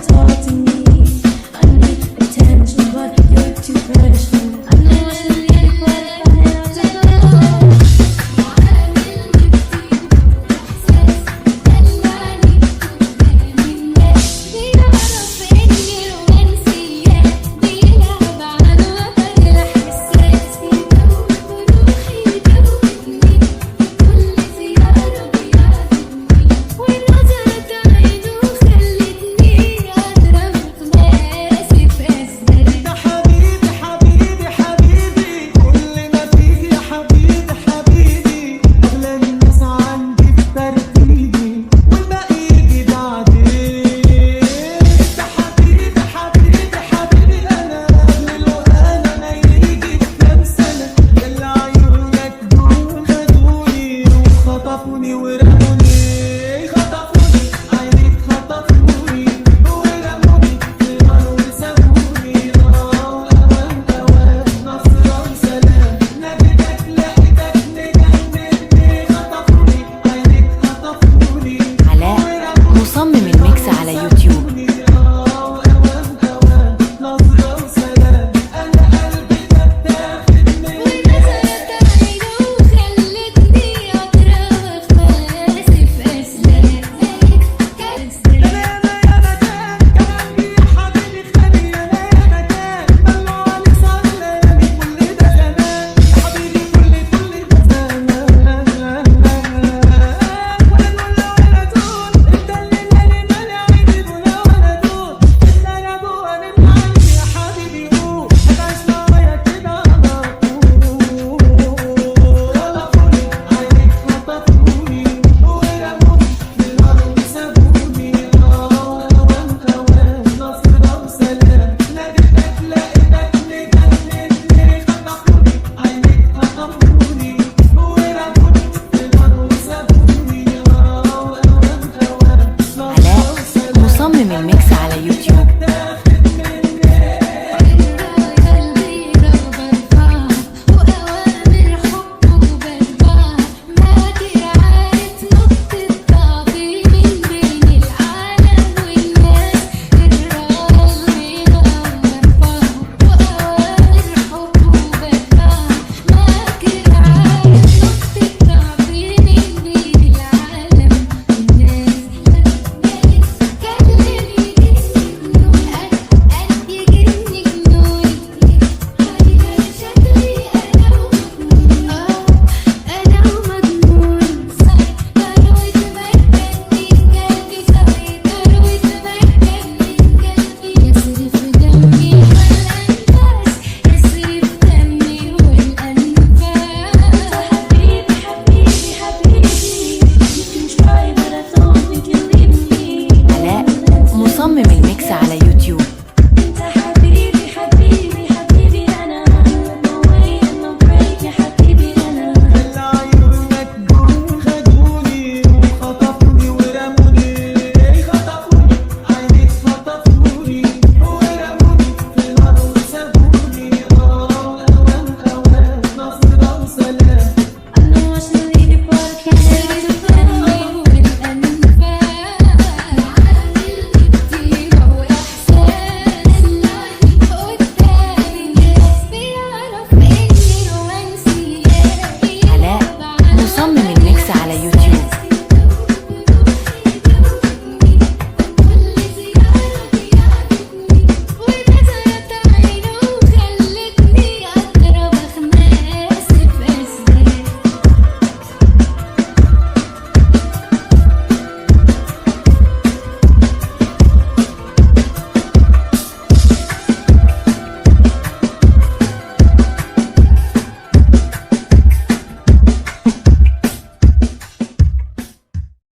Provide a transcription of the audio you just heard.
Talk to me. I need attention, but you're too precious. I know I should leave, but I have to go. عاملني بطيبة وإحساس، دلعني قدام الناس، بيعرف إني رومانسية، بيلعب على الوتر الحساس، يدوب روحي يدوبني، كل زيارة بيعذبني، ونظرة عينه خلتني أضرب خماسي في أسناني. انت حبيبي حبيبي حبيبي، كل ما فيك يا حبيبي حبيبي، اغلى الناس عندي في ترتيبي، والباقي يجي بعدين. انت حبيبي حبيبي حبيبي، انا قبل الوقت انا يجي كام سنه، يلا عيونك دول خدوني وخطفوني ورموني، خطفوني عينيك خطفوني ورموني في نار وسابوني. اه اوان اوان، نظرة وسلام، ناديتك لقيتك مجنني، خطفوني عينيك خطفوني. علاء مصمم الميكس على يوتيوب. اه اوان اوان، نظرة وسلام، انا قلبي ده اتاخد مني. ونظرة عينه خلتني أضرب خماسي في أسناني. انا ياما يا مكان كان عندي يا حبيبي خالي، انا يا مكان ملوا عليك سهر الليالي، كل ده زمان يا حبيبي، كل كل ده زمان، ولا دول ولا دول، انت اللي مالي مالي عيني، دول ولا دول، انت انا جوه من عندي يا حبيبي، قول هتعيش معايا كده على طول. خطفوني عينيك خطفوني ورموني في النار وسابوني. اه اوان اوان، نظرة وسلام، ناديتك لقيتك مجنني، خطفوني عينيك خطفوني ورموني في النار وسابوني. اه اوان اوان، نظرة علاء وسلام، مصمم الميكس على يوتيوب. تاخد مني. الراية البيضا برفعها، وأوامر حبه بتبعها، ما عارف نقطة ضعفي من بين العالم والناس. الراية البيضا برفعها، وأوامر حبه بتبعها، ما عارف نقطة ضعفي من بين العالم والناس. كلم يجني جنون، أنا يجني جنون، غير شكلي أنا ومجنون، أنا ومجنون، سيطر وتمكن من قلبي، سيطر وتمكن من قلبي، يسري في دمي والأنفاس، يسري في دمي والأنفاس. حبيبي حبيبي حبيبي، you can try but I don't think you'll leave me. علاء مصمم الميكس على يوتيوب.